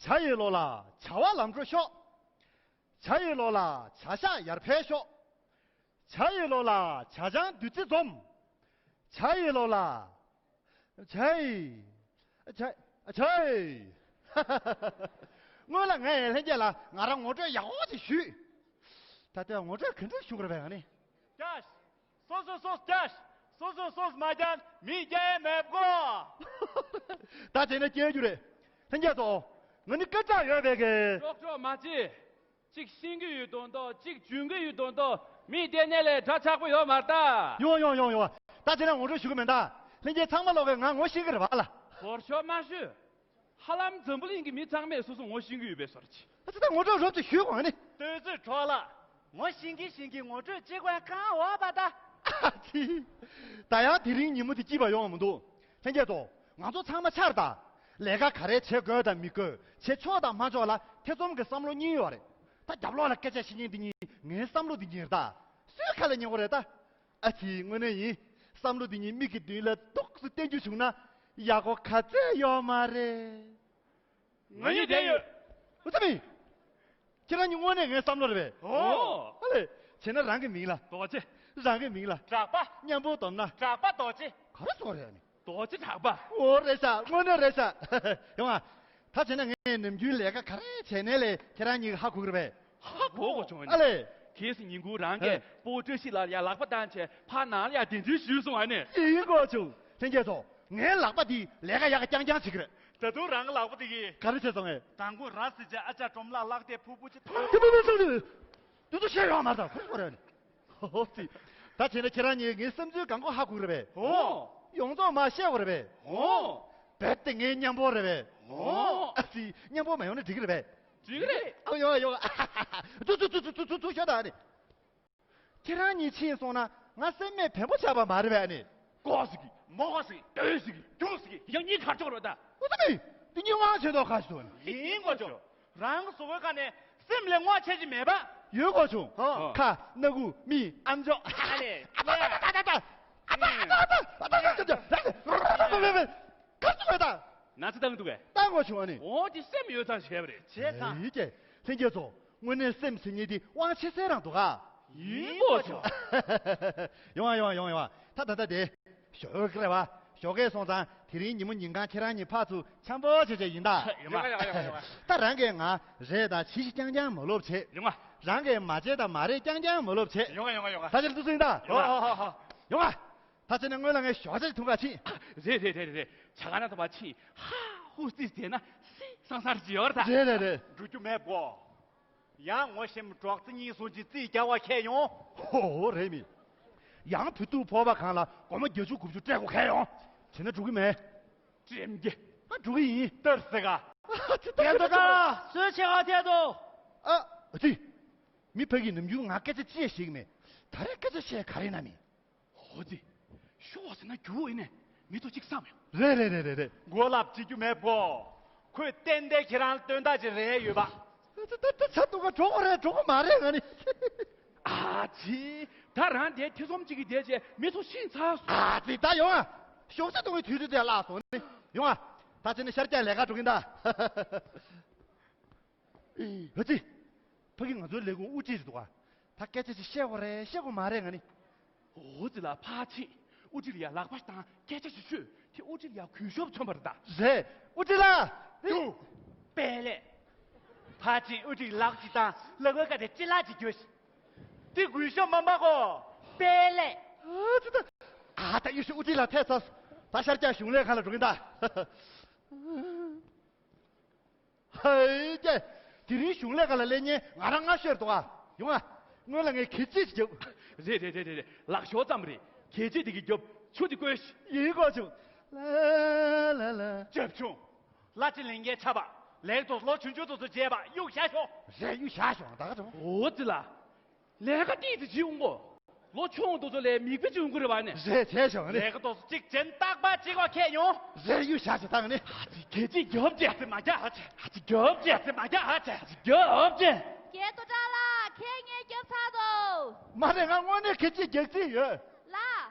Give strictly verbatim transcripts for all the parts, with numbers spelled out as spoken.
བྱ་ཡི་ལོ་ལ་བྱ་བ་ལམ་འགྲོ་ཤོག་བྱ་ཡི་ལོ་ལ་བྱ་ཤ་ཡར་འཕེལ་ཤོག་བྱ་ཡི་ལོ་ལ་བྱ་ཆང་བདུད་རྩི་འཛོམས། བྱ་ཡི་ལོ་ལ། བྱ་ཡི། བྱ། བྱ་ཡི། སྔོན་ལ་ངས་ལྷན་རྒྱས་ལ་ང་རང་ངོ་སྤྲོད་ཡག་པོ་ཅིག་ཞུས། ད་ལྟ་ངོ་སྤྲོད་ག་འདྲ་ཞུ་དགོས་རེད་པས་ང་ནི། ཀྱ། སོ་སོ་སོ་ཀྱ། སོ་སོ་སོ་མ་ཀྱ་མི་རྒྱལ་མེད་གོ། ད་བྱས་ན་སྐྱེལ་རྒྱུ་རེད། ལྷན་རྒྱས་ཚོ། ང་ནི་སྐད་གྲགས་ཡོད་པའི་གི། ཅོག་ཅོག་མ་བྱེད། གཅིག་ཤེས་ཀྱི་ཡོད་མདོག་མདོག་གཅིག་འཇོན་གྱི་ཡོད་མདོག་མདོག་མི་དེ་ནས་ལས་གྲ་ཆག་པོ་ཡོད་མ་རེད་ད། ཡོང་ཡོང་ཡོང་ཡོང་། ད་བྱས་ན་ངོ་སྤྲོད་ཞུ་གི་མེད་ད། ལྷན་རྒྱས་ཚང་མ་ལོག་གི་ང་ངོ་ཤེས་ཀྱི་རེད་པ་ལ། ཧོར་ཤོག་མ་ཞུ། ཧ་ལམ་འཛམ་བུ་གླིང་གི་མི་ཚང་མས་སོ་སོ་ངོ་ཤེས་ཀྱི་ཡོད་པའི་བཟོ་འདྲ་ཅིག་ཨ་ཙི་ད་ངོ་སྤྲོད་རོབ་ཅིག་ཞུས་གོང་ནི། ལྟོས་ཚོད་གྲོགས་ལ། ངོ་ཤེས་ཀྱི་ཤེས་ཀྱི་ངོ་སྤྲོད་ཅིག་བས་གང་འོག་པ་ད། ཨ་ཙི། ད་ཡང་དེ་རིང་ཉིན་མོ་དེ་སྐྱིད་པ་ཡོང་བ་མི་འདུག་ལྷན་རྒྱས་ཚོ། ང་ཚོ་ཚང་མ་ཆར་ད། ལས་ཀ་ག་རེ་བྱེད་དགོས་དང་མི་དགོས་བྱེད་ཆོག་དང་མ་ཆོག་ལ་ཐེ་ཚོམ་གྱི་བསམ་བློ་གཉིས་ཡོད་རེད། ད་རྒྱབ་ལོགས་ལ་སྐད་ཆ་བཤད་མཁན་འདི་གཉིས་ངའི་བསམ་བློ་འདི་གཉིས་རེད་ད། སུའི་ཁ་ལ་ཉན་དགོས་རེད་ད། ཨ་ཙི་དངོས་གནས་ཡིན། བསམ་བློ་འདི་གཉིས་མིག་གི་མདུན་ལ་ཏོག་ཙམ་བསྟན་རྒྱུ་བྱུང་ན་ཡག་པོ་ག་ཚད་ཡོད་མ་རེད། ང་གཉིས་བསྡད་ཡོད། ཨུ་ཙི་མི། ཁྱེད་རང་གཉིས་དངོས་གནས་ངའི་བསམ་བློ་རེད་པས། ཨོ། ཨ་ལས། བྱས་ན་རང་གི་མིང་ལ། རྡོ་རྗེ། རང་གི་མིང་ལ། གྲགས་པ། མཉམ་པོ་བསྡོམས་ན། གྲགས་པ་རྡོ་རྗེ། ག་རེ་ཟེར་བ་རེད་ཨ་ནི། རྡོ་རྗེ་གྲགས་པ། ཨོ་རེད་ཤག་དངོས་གནས་རེད་ཤག་ཡོང་ཨ། ད་བྱས་ན་ངས་ནམ་རྒྱུན་ལས་ཀ་ག་རེ་བྱས་ནའི་ལས་ཁྱེད་རང་གཉིས་ཀྱིས་ཧ་གོ་གི་རེད་པས། ཧ་གོ་གོ་བྱུང་ཨ་ནི། ཨ་ལས། གལ་སྲིད་ཉིན་གུང་རང་གིས་ཨེ། སྤོ་བོ་བཀྲ་ཤིས་ལགས་ལ་ཡ་ལག་པ་བཏང་བྱས་ཕར་ནང་ལ་ཡ་གདན་འདྲེན་ཞུས་སོང་ཨ་ནི། ཡིན་གོ་བྱུང་། ལྷན་རྒྱས་ཚོ། ངའི་ལག་པ་འདིས་ལས་ཀ་ཡག་ག་རྐྱང་རྐྱང་བྱེད་ཀྱི་རེད། ད་དུང་རང་གི་ལག་པ་དེ་གིས། ག་རེ་བྱས་སོང་ངས། དང་པོ་ར་བཟི་བྱས་ཨ་ཅག་སྒྲོམ་ལགས་ལག་དེ་ཕུར་བུ་ཅིག་ཐོགས། དེ་མིན་མིན་སོང་དུས། དུས་ཚོད་ཤེས་ཡོང་མ་ཐག་ཁོ་རེ་ཁོ་རེ་ནི། ཧོ་ཧོ་ཙི། ད་བྱས་ན་ཁྱེད་རང་གཉིས་ངའི་བསམ་ཚུལ་གང་གོ་ཧ་གོ་གི་རེད་པས། ཨོ། ཡོངས་རྫོགས་མ་བཤད་དགོས་རེད་པས། ཨོ། རྦད་དེ་ངའི་མཉམ་པོ་རེད་པས། ཨོ། ཨ་ཙི་མཉམ་པོ་མ་ཡོང་ན་འགྲིག་གི་རེད་པས། འགྲིག་གི་རེད། ཨ་ཡོང་ཡོང་། ཐུག་ཐུག་ཐུག་ཐུག་ཐུག་ཤོད་ད་ཨ་ནི། ཁྱེད་རང་གཉིས་ཕྱིན་སོང་ན་ང་སེམས་མེད་བེམ་པོ་ཆགས་པ་མ་རེད་པས་ཨ་ནི། ལྐོག་ཟིག་གི་མོ་ཁ་ཟིག་གི་ལྟོས་ཟིག་གི་རྒྱུགས་ཟིག་གི་ཡང་གཉིས་གར་ཅོག་རོ་ད། ཨུ་ཙི་མི། འདི་གཉིས་དབང་ཆེ་མདོག་ཁ་ཞིག་འདུག་ཨ་ནི། ཡིན་གོ་ཆོ། རང་གི་གཟུགས་པོའི་ཁ་ནས་སེམས་ལས་དབང་ཆེ་ཅིག་མེད་པ། ཡོད་གོ་ཆུང་། ཨ། ཁ་སྣ་ཁུག་མིག་ཨམ་ཅོག་ཨ་ལས། ཨ་ད་ད་ད་ད་ད། ཨ་ད་ད་ད་ད་ད་ད་ད་ད། ག་ཚོད་བས་ད། ན་ཚ་བཏང་འདུག་གས། བཏང་དགོས་བྱུང་ཨ་ནི། འོ་དེ་སེམས་ཡོད་ཙང་བྱས་པ་རེད། བྱས་ཙང་། ཡིན་གྱི། ལྷན་རྒྱས་ཚོ། དངོས་གནས་སེམས་ཟེར་མཁན་དེ་དབང་ཆེ་ས་རང་འདུག་ག། ཡིན་གོ་ཆོ། ཡོང་ཨ་ཡོང་ཨ་ཡོང་ཡོང་ཨ། ད་ད་ད་དེ། ཞོགས་ཀས་རེད་བ། ཞོགས་ཀས་སོང་ཙང་དེ་རིང་ཉིན་མོ་ཉིན་གང་ཁྱེད་རང་གཉིས་ཕར་ཚུར་འཆམ་པོ་བྱས་བྱས་ཡིན་ད། ཡོང་ཨ་ཡོང་ཨ་ཡོང་ཨ་ཡོང་ཨ། ད་རང་གིས་ང་རེད་དང་བྱེད་ཤིག་རྐྱང་རྐྱང་མ་ལབ་བྱས། ཡོང་ཨ། རང་གིས་མ་བྱེད་དང་མ་རེད་རྐྱང་རྐྱང་མ་ལབ་བྱས། ཡོང་ཨ་ཡོང་ཨ་ཡོང་ཨ། ད་ཁྱེད་རང་ཚོ་སུ་ཡིན་ད། ཡོང་ཨ། ཡོང་ཨ། ཡོང་ཨ། ད་བྱས་ན་སྔོན་ལ་ངས་ཞོགས་ཇ་ཞིག་འཐུང་ག་ཕྱིན། རེད་རེད་རེད་རེད། ཇ་ཁང་ནང་དུ་མར་ཕྱིན། ཧ་ཧུ་ཙི་བྱས་ན་སི་སང་སར་བྱེད་ཡོད་རེད་ད། རེད་རེད་རེད། འགྲོ་རྒྱུ་མེད་གོ། ཡང་ངོ་ཤེས་མི་གྲོགས་ཚེ་གཉིས་སོང་ཅིག་རྩིས་རྒྱག་པ་ཁས་ཡོང་། ཧོ་ཧོ་རེད་མི། ཡང་བུ་ཐུག་ཕོར་པ་གང་ལ་སྒོར་མོ་བརྒྱད་ཅུ་དགུ་བཅུ་སྤྲད་དགོས་ཁས་ཡོང་། བྱས་ན་འགྲོ་གི་མེད། ཀྲེམ་གྱི། ཨ་འགྲོ་གི་ཡིན། ལྟར་ཟེར་ག། ཨ་ཙི་ད་ད་ད་ད། སུས་ཆེ་བ་ཐད་དོ། ཨ་ཨ་ཙི། མི་ཕ་གིས་ནམ་རྒྱུན་ང་སྐད་ཆ་ཅི་ཡང་བཤད་ཀྱི་མེད། ད་རེས་སྐད་ཆ་བཤད་ག་རེ་ན་མི། ཧོ་ཙི། ཤོག་ཟེར་ན་རྒྱུ་བོ་ཡིན་ནས་མི་ཚོ་གཅིག་བསམ་ཡོང་། རེད་རེད་རེད་རེད་རེད། མགོ་ལབ་བྱེད་རྒྱུ་མེད་པོ། ཁོས་ཏན་ཏན་ཁྱེད་རང་ལ་དོན་དག་ཅིག་རེད་ཡོད་པ། ད་ད་ད་ད་ཚ་འདུག་ག་འགྲོ་གི་རེད་འགྲོ་གི་མ་རེད་ང་ནི། ཨ་ཙི། ད་རང་དེ་ཐེ་ཚོམ་གཅིག་གིས་བསྡད་བྱས་མི་ཚོ་ཤི་ཚར་སོང་། ཨ་ཙི་ད་ཡོང་ཨ། ཞོགས་ཇ་འཐུང་བའི་དུས་ཚོད་དེ་བརླག་སོང་ནི། ཡོང་ཨ། ད་ཅི་ནི་ཤར་རྒྱག་ལས་ཀ་འགྲོ་གིན་ད། ཨ་ཙི། ཕ་གི་ང་ཚོའི་ལས་ཁུངས་དབུ་ཁྲིད་རེད་འདུག་ཨ། ད་སྐད་ཆ་ཞིག་བཤད་དགོས་རེད་བཤད་དགོས་མ་རེད་ང་ནི། འོ་ཙི་ལ་ཕར་ཕྱིན། དབུ་ཁྲིད་ལ་ཡ་ལག་པ་བཏང་སྐད་ཆ་ཞིག་ཤོད་དེ་དབུ་ཁྲིད་ལ་ཡ་གུས་ཞབས་མཚོན་པ་རེད་ད། རེད། དབུ་ཁྲིད་ལགས། ཡོ། དཔལ་ལས། ཕར་ཕྱིན་དབུ་ཁྲིད་ལག་ཅིག་བཏང་ལག་པའི་ཀ་དེ་ཅི་ལག་ཅིག་རྒྱོབ་ཤིག་དེ་གུས་ཞབས་མ་མ་གོ། དཔལ་ལས། ཨ་ཙི་ད། ཨ་ད་ཡོ་ཤི་དབུ་ཁྲིད་ལགས་ཐད་ཚར། ད་ཤར་རྒྱག་གཞུང་ལས་ཁང་ལ་འགྲོ་གིན་ད། ཧེ་ཀྱེ། དེ་རིང་གཞུང་ལས་ཀ་ལ་སླེབས་མཁན་ང་རང་སྔ་ཤོས་རེད་འདུག་ཨ། ཡོང་ཨ། སྔོན་ལ་ངས་གད་ཕྱིས་ཤིག་རྒྱབ། རེད་རེད་རེད་རེད་རེད། ལག་ཤོག་ཙམ་རེད། གད་ཕྱིས་དེ་གི་རྒྱབ་ཆུ་དེ་བསྐོལ་ཤིག་ཡིན་གོ་བྱུང་། ལ་ལ་ལ། ལྕགས་ཆུང་། གླ་ཆ་ལེན་མཁན་ཆགས་པ། ལས་ཀ་དོ་ལོ་ཆུང་ཆུང་དེ་ཚོ་བརྗེས་པ་གཡུག་བཞག་ཤོག་རེད་གཡུག་བཞག་ཤོག་ད་ག་ཚོད། འོ་ཙི་ལ། ལས་ཀ་ཏིག་ཙི་བྱེད་འོང་གོ། ལོ་ཆུང་དེ་ཚོ་ལས་མིག་དཔེ་བྱུང་གི་རེད་བ་ནི། རེད་བྱས་ཤོག་ནི། ལས་ཀ་དེ་ཚོ་གཅིག་བྱིན་བཏགས་པ་གཅིག་པ་ཁས་ཡོང་། རེད་གཡུག་བཞག་ཅིག་བཏང་ནི། ཨ་ཙི་གད་ཕྱིས་རྒྱབ་ཅེ། ཨ་ཙི་མ་རྒྱག་ཨ་ཙི། ཨ་ཙི་རྒྱབ་ཅེ། ཨ་ཙི་མ་རྒྱག་ཨ་ཙི། ཨ་ཙི་རྒྱབ་ཅེ། རྒྱལ་དོ་བཀྲ་ལ་ཁས་ངས་རྒྱབ་ཚར་དོ། མ་རེད་ང་དངོས་གནས་གད་ཕྱིས་རྒྱག་རྩིས་ཡོད། ལ།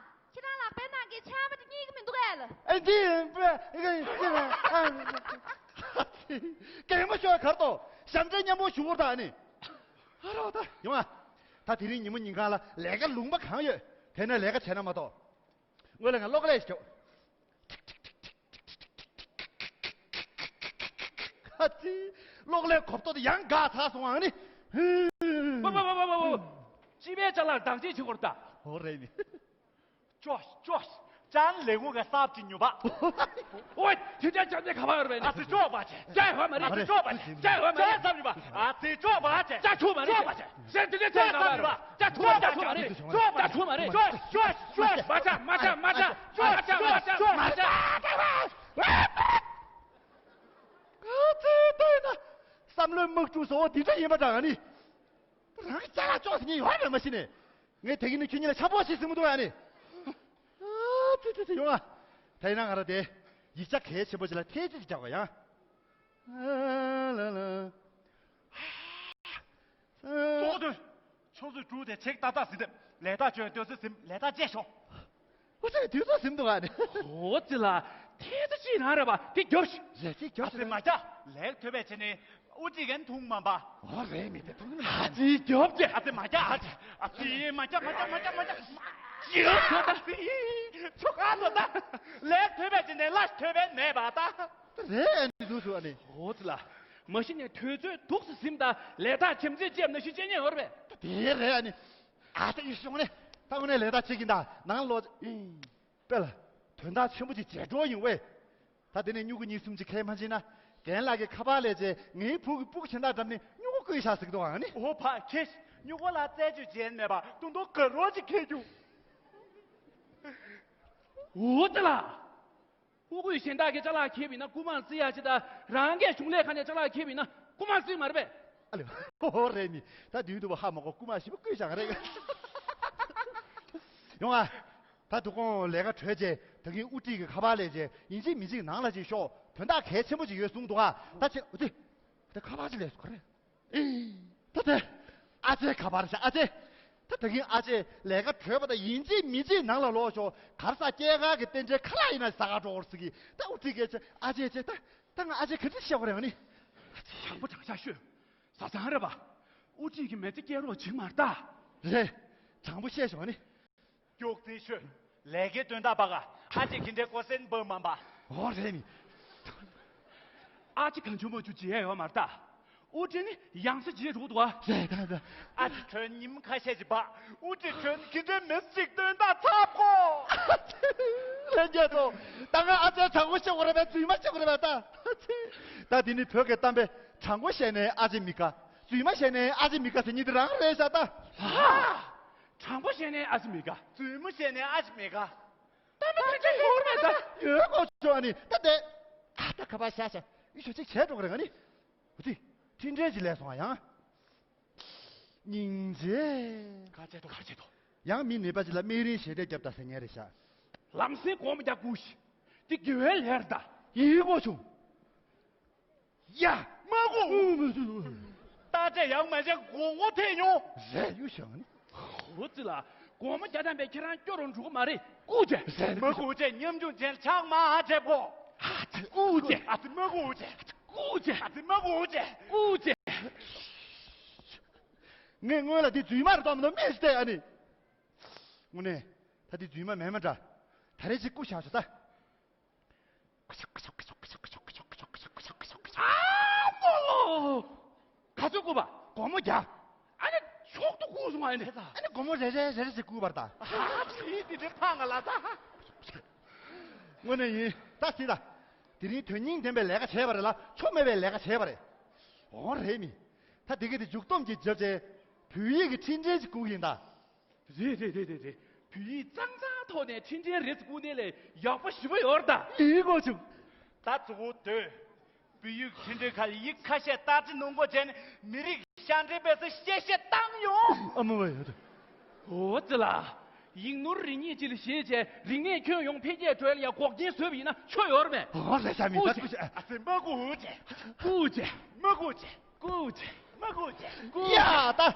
ཁྱེད་རང་ལག་པའི་ནང་གི་ཆར་པ་དེ་རྙེད་ཀྱི་མི་འདུག་གས་ལ། ཨེ་འདི་ཨེ་ཨེ་ཨེ་ཨེ་ཨེ་གད་མོ་ཤོར། ཚར་ཏོ། ཞབས་འདྲེན་མཉམ་པོ་ཞུ་བར་དང་ནི། ཨ་རོགས་ད། ཡོང་ཨ། ད་དེ་རིང་ཉིན་མོ་ཉིན་གང་ལ་ལས་ཀ་ལུང་པ་གང་ཡོད། དེ་ནས་ལས་ཀ་བྱས་ན་མ་གཏོགས། སྔོན་ལ་ང་གློག་ཀླད་ཞིག་རྒྱོབ། ཁ་ཚི། གློག་ཀླད་གོ་ཐོག་ཏུ་ཡང་འགག་ཚར་སོང་ཨ་ནི། པ་པ་པ་པ་པ་པ། སྤྱི་པའི་ཅ་ལག་འདང་ཅིག་བྱེད་དགོས་རེད་ད། ཨོ་རེད་ནི། ཅོ་ཅོ། ཅང་ལེ་ངུ་ག་སབ་ཅི་ཉུ་བ། ཨོའི་དེ་ཅང་ཅང་ནས་ག་བ་ཡོད་རེད་ནི། ཨ་ཙི་ཅོ་བ་ཅེ། ཅང་ཡོད་མ་རེད། ཨ་ཙི་ཅོ་བ་ཅེ། ཅང་ཡོད་མ་རེད། ཅང་སབ་ཉུ་བ། ཨ་ཙི་ཅོ་བ་ཅེ། ཅང་ཆུ་མ་རེད། ཅོ་བ་ཅེ། ཅང་དེ་ཅང་ཅང་ག་བ་ཡོད་རེད། ཅང་ཆུ་མ་རེད། ཅང་ཆུ་མ་རེད། ཅང་ཆུ་མ་རེད། ཅོ་ཅོ་ཅོ། མ་ཅ་མ་ཅ་མ་ཅ། ཅོ་ཅ་མ་ཅ་མ་ཅ། ཨ་ཙི་ལྟོས་ན། བསམ་བློའི་དམག་འཁྲུག་བཟོ་བ་འདི་འདྲ་ཡིན་པ་འདྲ་ཨ་ནི། རང་གི་ཅ་ལག་ཅོག་ཟེར་མཁན་ཡོད་རེད་མ་གཞི་ནས། ངས་དེ་གི་ནི་ཁྱོད་གཉིས་ལ་འཆམ་པོ་ཞིག་ཟིན་མི་འདུག་ཨ་ནི། ཨ་ཙི་ཙི་ཙི་ཡོང་ཨ། ད་ཡིན་ན་ང་རང་དེ་ཡིག་ཆ་གལ་ཆེན་པོ་ཅིག་ལ་ཐེལ་ཙེ་ཅིག་རྒྱག་པ་ཡང་། ཨ་ལ་ལ། ཙོག་དུས། ཆུ་ཚོད་དྲུག་དེ་ཆིག་ཏག་ཏག་ཟིན་ཏེ་ལས་ཐག་ཆོད། དུས་ཚོད་ཟིན། ལས་ཐག་བཅད་ཤོག་ཨོ་ཙི་དུས་ཚོད་ཟིན་འདུག་ཨ་ནི། ཨོ་ཙི་ལ། ཐེལ་ཙེ་ཅིག་རང་རེད་པ། དེ་རྒྱོབ་ཤིག་རེད་ཅིག་རྒྱོབ་ཨ་ཤིག་ཙི་མ་རྒྱག་ལས་ཐོས་པའི་ཆེ་ནི། ཨུ་ཅི་གན་འཐུང་མ་པ། ཨོ་རེད་མི་དེ་འཐུང་མི། ཨ་ཙི་རྒྱོབ་ཅེ། ཨ་ཙི་མ་རྒྱག་ཨ་ཙི། ཨ་ཙི་མ་རྒྱག་མ་རྒྱག་མ་རྒྱག་མ་རྒྱག་རྒྱོབ་ཨ་ཙི། ཆོ་ག་ཚོ་ད། ལས་ཐོས་པའི་ཆེ་ནི་ལ་ཐོས་པའི་མེད་པ་ད། རེད་ཨ་ནི་འདུག་སུ་ཨ་ནི། ཨོ་ཙི་ལ། མ་གཞི་ནས་དུས་ཚོད་འདུག་སེ་ཟིན་ད། ལས་ཐག་ཆེམ་ཙེ་ཅེབ་ན་ཤི་ཅེ་ཉེ་ཡོད་རེད་པས། དེ་རེད་ཨ་ནི། ཨ་ཙི་ཡིན་སོང་ནས་ད་དངོས་གནས་ལས་ཐག་ཆད་ཀྱིན་ད་ནང་ལོག་དཔེ་ལ། དོན་དག་ཆེན་པོ་ཅིག་བྱེད་འགྲོ་ཡིན་ཝེ། ད་དེ་ནས་སྨྱུ་གུ་གཉིས་གསུམ་ཅིག་ཁས་མ་བྱིན་ན། རྒན་ལགས་ཀྱི་ཁ་པར་ལས་བྱས་ངའི་བུ་གི་སྤུ་གུ་ཆེན་དག་འགྲམ་ནས་སྨྱུ་གུ་བརྐུས་བཞག་ཟིག་འདུག་ཨང་ནི། ཨོ་ཕ་ཁེ། སྨྱུ་གུ་ལ་རྩད་གཅོད་བྱེད་མེད་པ་དུང་དུང་ག་རོ་ཅིག་ཁེ་རྒྱུ། འོ་དེ་ལ། སྤུ་གུ་གཞན་དག་གི་ཅ་ལག་ཁེབས་ཡིན་ན་རྐུ་མ་རྩི་ཡ་ཅི་ད། རང་གི་གཞུང་ལས་ཁང་ནས་ཅ་ལག་ཁེབས་ཡིན་ན་རྐུ་མ་རྩི་མ་རེད་པས། ཨ་ལེ། ཨོ་རེད་ནི། ད་དུས་དུ་བ་ཧ་མ་གོ་རྐུ་མ་ཞིབ་པོ་བརྐུས་བཞག་རེད། ཡོང་ཨ། ད་དུ་ཁོང་ལས་ཀ་གྲོལ་རྗེས་ད་གིན་དབུ་ཁྲིད་ཀྱི་ཁ་པར་ལས་རྗེས་ཡིན་གཅིག་མིན་གཅིག་ནང་ལ་ཅིག་ཤོག་དོན་དག་གལ་ཆེན་པོ་ཅིག་ཡོད་གསུངས་འདུག་ཨ། ད་ཅི་འོ་དེ། ད་ཁ་པར་ཅིག་ལས་སུ་ག་རེ། ད་དེ། ཨ་ཅེ་ཁ་པར་ཤ་ཨ་ཅེ། ད་ད་གིན་ཨ་ཅེ་ལས་ཀ་གྲོལ་བ་དང་ཡིན་གཅིག་མིན་གཅིག་ནང་ལ་ལོག་ཤོག་གར་ས་སྐྱེས་སྐར་གྱི་རྟེན་འབྲེལ་ཁ་ལག་ཡིན་ན་ཟ་ག་འགྲོ་འོར་ཟིག་གི་ད་དབུ་ཁྲིད་ཀྱི་ཨ་ཅེ་ཨ་ཅེ་ད་ད་ང་ཨ་ཅེ་ག་ཚོད་བཤད་དགོས་རེད་ཨ་ནི། དྲང་པོ་དྲང་བཞག་ཤོད། བཟའ་ཚང་རེད་པ། དབུ་ཁྲིད་ཀྱི་མི་ཚེ་སྐྱེལ་རོགས་བྱེད་མ་རེད་ད། རེད། དྲང་པོ་བཤད་ཤོག་ཨ་ནི། མགྱོགས་རྩིས་ཤོད། ལས་ཀའི་དོན་དག་པ་ག་ཨ་ཅེ་གི་འདྲའི་ཀོ་སེན་བབ་མ་པ། ཨོ་རེད་ནི། ཨ་ཅེ་གང་བྱུང་མ་བྱུང་བྱེད་ཡ་ཡོད་མ་རེད་ད། དབུ་ཁྲིད་ནི་ཡང་སེ་བྱེད་འགྲོ་འདུག་ཨ། རེད་ད་ད། ཨ་ཅེ་ཁྱོད་ཉིན་ཁ་ཤས་ཀྱི་བ། དབུ་ཁྲིད་ཁྱོད་གི་འདྲའི་མི་གཅིག་དོན་དག་ཚབ་གོ། ལྷན་རྒྱས་ཚོ། ད་ང་ཨ་ཅེ་དྲང་པོ་བཤད་དགོས་རེད་པས་རྫུན་མ་བཤད་དགོས་རེད་པས་ད། ད་དེ་ནི་བོད་ཀྱི་གཏམ་དཔེ་དྲང་པོ་བཤད་ནས་ཨ་ཅེ་མི་དགའ། རྫུན་མ་བཤད་ནས་ཨ་ཅེ་མི་དགའ་ཟེར་མཁན་དེ་རང་རེད་ཤག་ད། ལྷ། དྲང་པོ་བཤད་ནས་ཨ་ཅེ་མི་དགའ། རྫུན་མ་བཤད་ནས་ཨ་ཅེ་མི་དགའ། ད་མི་དེ་འདྲ་ཡོད་རེད་ད། ཡོད་གོ་ཆོག་ཨ་ནི་ད་དེ། ཨ་ད་ཁ་པར་ཤ་ཤ་ཡུ་ཤོ་ཅིག་བྱས་འགྲོ་གི་རེད་ང་ནི། འོ་ཙི། འཕྲིན་ཕྲན་ཅིག་སླེབས་སོང་ཨ་ཡང་། སྙིང་རྗེ། ག་བྱེད་དོ་ག་བྱེད་དོ། ཡང་མི་ནད་པ་ཅིག་ལ་སྨན་རིན་ཞལ་འདེབས་བརྒྱབ་ད་ཟེར་མཁན་རེད་ཤག་ལམ་སེང་སྒོར་མོ་བརྒྱ་བསྐུར་ཞིག་དེ་དགེ་བའི་ལས་རེད་ད། ཡིན་གོ་བྱུང་། ཡ། མ་གོ། ཨུ་མ་སུ། ད་ཆ་ཡང་མ་བྱས་དགོང་མོ་ཐེ་ཉོ། རེད་ཡུ་ཤང་ནི། ཧོ་ཙི་ལ། དགོང་མོ་རྒྱ་དམ་པའི་ཁྱེད་རང་སྐྱོ་རུ་འགྲོ་གི་མ་རེད་སྐུ་མཇལ། རེད་མ་སྐུ་མཇལ་ཉམ་ཆུང་ཅན་ཆག་མ་ཨ་འཇེབ་གོ། ཨ་ཙི་སྐུ་མཇལ། ཨ་ཙི་མ་སྐུ་མཇལ། སྐུ་མཇལ། ཨ་ཙི་མ་སྐུ་མཇལ། སྐུ་མཇལ། ངས་སྔོན་ལ་འདི་རྫུན་མ་རེད་དམ་ནོ་མེད་ཟེར་ཨ་ནི། དངོས་གནས། ད་འདི་རྫུན་མ་མེད་མ་འདྲ། ད་རེས་ཅིག་སྐུ་བཞག་ཤོག་ད། ཨ་ཙོ་ལོ། ག་ཚོད་བསྐུར་བ། སྒོར་མོ་བརྒྱ། ཨ་ནི་མཆོག་ཏུ་བསྐུར་སོང་ཨ་ནི། ཨ་ནི་སྒོར་མོ་རེ་རེ་རེ་རེ་ཞིག་བསྐུར་བར་ད། ཨ་ཙི་དེ་འདྲའི་ཕངས་ང་ལ་ད། དངོས་གནས་ཡིན་ད་སྲིད་ད། དེ་རིང་དོན་སྙིང་ལྡན་པའི་ལས་ཀ་བྱས་པ་རེད་ལ་ཆོ་མེད་པའི་ལས་ཀ་བྱས་པ་རེད། འོ་རེད་མི། ད་དེ་ག་དེ་མཇུག་སྡོམ་གྱི་རྒྱབ་ཆེ། བོད་ཡིག་གི་འཕྲིན་ཕྲན་ཞིག་བསྐུར་གི་ཡིན་ད། རེད་རེད་རེད་རེད་རེད། བོད་ཡིག་གཙང་གཙང་ཐོག་ནས་འཕྲིན་ཕྲན་རེ་ཙམ་བསྐུར་ནས་ལས་ཡག་པོ་ཞེ་པོ་ཡོད་རེད་ད། ཡིན་གོ་བྱུང་། ད་གཙོ་བོ་དོན། བོད་ཡིག་འཕྲིན་ཕྲན་ཁ་ལ་ཡིག་ཁ་ཤས་བསྟར་ཅི་གནང་དགོས་བྱས་ནས་མི་རིགས་ཤ་འདྲེས་པས་སུ་གཤེ་གཤེ་བཏང་ཡོང་། ཨ་མ་བ་ཡོད། ཨོ་ཙི་ལ། ཡིག་ནོར་རེ་གཉིས་ཅིག་ལ་ཞེས་བྱས་རིག་གནས་ཁྱོན་ཡོངས་འཕེལ་རྒྱས་འགྲོ་ཡ་ལ་ཡ་འགོག་རྐྱེན་བཟོས་པ་ཡིན་ན་ཆོ་ཡོད་རེད་པས། ཨོ་ལ་ཤ་མི་ད་སྐུ་མཁྱེན། ཨ་ཙི་མ་སྐུ་མཁྱེན། སྐུ་མཁྱེན། མ་སྐུ་མཁྱེན། སྐུ་མཁྱེན། མ་སྐུ་མཁྱེན། ཡ་ད།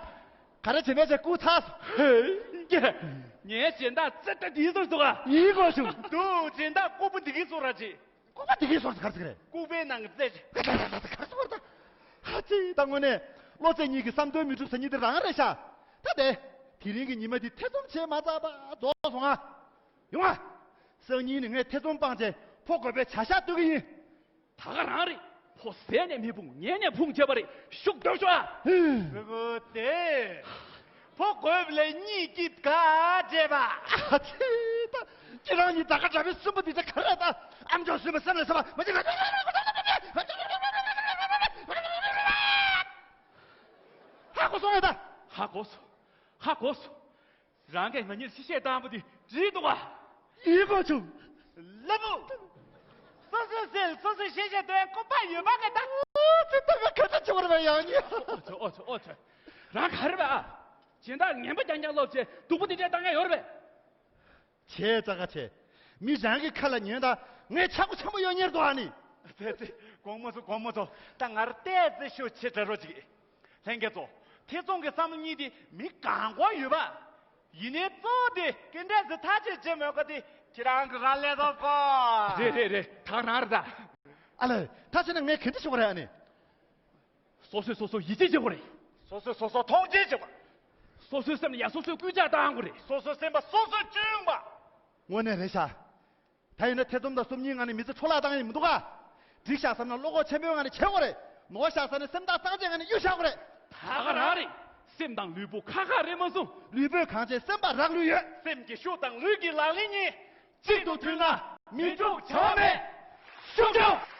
ག་རེ་བྱེད་མེད་ཅེས་སྐུ་ཚ་སོང་། ཧེ། ངའི་སྦྱིན་བདག་ཙེ་ཏ་དེའི་སོར་སོ་ག་ཡིན་གོ་བྱུང་། འདུག་སྦྱིན་བདག་ལྐུགས་པ་འདི་གི་སོར་ར་ཅི། ལྐུགས་པ་འདི་གི་སོར་སོ་ག་རེ་ཟེར་གི་རེད། ལྐུགས་པའི་ནང་གི་རྩེ་ཅི། ག་རེ་ཟེར་གི་རེད་ད། ཅི་ད་དངོས་གནས་བློ་རྩེ་གཉིས་ཀྱི་བསམ་དོན་མི་འགྲུབ་ཟེར་མཁན་དེ་རང་རེད་ཤག་ད་དེ་དེ་རིང་གི་ཉི་མ་འདི་ཐེ་ཚོམ་བྱས་མ་ཚར་བར་རྫོགས་སོང་ང་། ཡོང་ང་། སང་ཉིན་ནས་ངས་ཐེ་ཚོམ་སྤངས་བྱས་ཕོ་རྒོད་པའི་བྱ་བཞག་གཏོད་ཀྱི་ཡིན། ད་ག་རང་རེད། ཕོ་ཟས་ནས་མི་ཕུང་ཉལ་ནས་ཕུང་བྱས་པ་རེད། ཤུགས་རྒྱོབ་ཤོག་ཨ། ཧུ། སྐུ་དེ། ཕོ་རྒོད་ལས་གཉིད་སྐྱིད་ག་བྱས་པ། ཨ་ཙི་ད། ཁྱེད་རང་གཉིས་ད་ག་འདྲ་བའི་སུན་པོ་འདི་ཚོ་ག་རེ་ད། ཨམ་ཅོག་སུན་པོ་སེམས་ལ་སེམས་པ་མ་ཅི་ག་ཧ་གོ་སོང་ངས་ད། ཧ་གོ་སོང་། ཧ་གོ་སོང་། རང་གིས་ང་གཉིས་གཤེ་གཤེ་བཏང་པོ་དེ་བྲིས་འདུག་ག་ཡིན་པ་བྱུང་། ལབ་བུ། སོ་སོའི་སེམས་སོ་སོས་གཤེ་གཤེ་སྟོན་ཀོ་པ་ཡོད་པ་ག་ད། ཨོ་ཙི་ད་ག་ག་ད་ཆི་བར་བ་ཡང་ཉེ། ཨོ་ཚོ་ཨོ་ཚོ་ཨོ་ཚོ། རང་ག་རེ་བ་ཨ། སྦྱིན་བདག་ངན་པ་རྐྱང་རྐྱང་སློབ་བྱས་སྡུག་པོ་དེ་འདྲ་བཏང་ཡ་ཡོད་རེད་པས། བྱས་ཙ་ག་བྱས། མི་རང་གི་ཁ་ལ་ཉོན་དང་ངས་ཆག་སྒོ་ཆེན་པོ་ཡོད་ཉེར་འདུག་ཨ་ནི། ཚེ་ཚེ་དགོང་མོ་ཚོ་དགོང་མོ་ཚོ་ད་ངར་བལྟས་ཚེ་ཤོ་ཆེ་དྲ་རོ་ཅིག་ལྷན་རྒྱས་ཚོ། ཐེ་ཚོམ་གྱི་བསམ་བློ་གཉིས་དེ་མི་གང་གོ་ཡོད་པ། ཡིན་ནའི་གཙོ་བོ་དེ་ག་འདྲས་སེ་ཐག་གཅོད་བྱེད་མོད་ཀ་དེ་ཁྱེད་རང་གི་ར་ལས་ཐོབ་གོ། རེད་རེད་རེད། ད་ག་རང་རེད་ད། ཨ་ལས། ད་བྱས་ན་ངས་ག་འདྲ་ཞུ་དགོས་རེད་ཨ་ནི། སོ་སོས་སོ་སོ་ཡིད་ཆེས་བྱེད་དགོས་རེད། སོ་སོས་སོ་སོ་མཐོང་ཆེན་བྱེད་དགོས། སོ་སོའི་སེམས་ལ་ཡ་སོ་སོས་སྐུལ་ལྕག་བཏང་དགོས་རེད། སོ་སོའི་སེམས་པ་སོ་སོས་གཅུན་པ། དངོས་གནས་རེད་ཤག་ད་ཡིན་ན་ཐེ་ཚོམ་དང་སོམ་ཉིའི་ངང་ནས་མི་ཚེ་འཕྲོ་བརླག་བཏང་ཡ་མི་འདུག་ག་འགྲིག་ཤག་བསམ་ན་བློ་ཁོག་ཆེན་པོའི་ངང་ནས་བྱེད་དགོས་རེད། ནོར་ཤག་བསམ་ནས་སེམས་ཐག་གཙང་བཅད་ངང་ནས་གཡུག་བཞག་དགོས་རེད། ད་ག་རང་རེད། སེམས་དང་ལུས་པོ་ཁ་ཁ་རེད་མ་གསུངས། ལུས་པོས་གང་བྱས་སེམས་པ་རག་ལུས་ཡོད། སེམས་ཀྱི་ཤུགས་དང་ལུས་ཀྱི་ལག་ལེན་གཉིས། གཅིག་ཏུ་མཐུན་ན་མི་འགྲུབ་བྱ་བ་མེད། ཤུགས་རྒྱོབ།